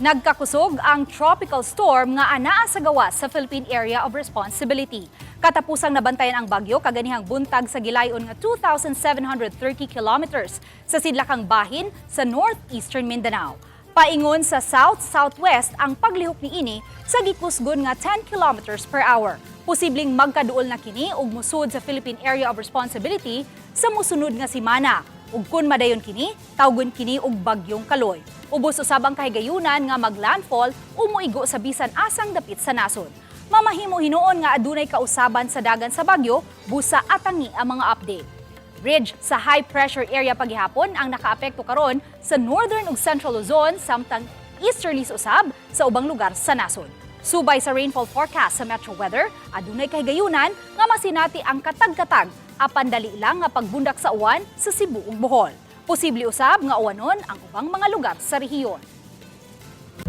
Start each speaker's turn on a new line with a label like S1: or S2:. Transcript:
S1: Nagkakusog ang tropical storm nga anaa sa gawas sa Philippine Area of Responsibility. Katapusang nabantayan ang bagyo kaganihang buntag sa gilayon nga 2,730 kilometers sa sidlakang bahin sa northeastern Mindanao. Paingon sa south-southwest ang paglihok niini sa gikusgon nga 10 kilometers per hour. Posibleng magkaduol na kini og musud sa Philippine Area of Responsibility sa musunod nga simana. Ug kun madayon kini, tawgon kini og Bagyong Kaloy. Ubos usab ang kahigayunan nga maglandfall o muigo sa bisan asang dapit sa nasod. Mamahimo hinuon nga adunay kausaban sa dagan sa bagyo, busa atangi ang mga update. Ridge sa high pressure area pagihapon ang nakaapekto karon sa northern ug central Luzon samtang easterlies usab sa ubang lugar sa nasod. Subay sa rainfall forecast sa Metro Weather, adunay kahigayunan nga masinati ang katag-katag apan dali lang nga pagbundak sa uwan sa Cebu ug Bohol. Posible usab nga uwanon ang ubang mga lugar sa rehiyon.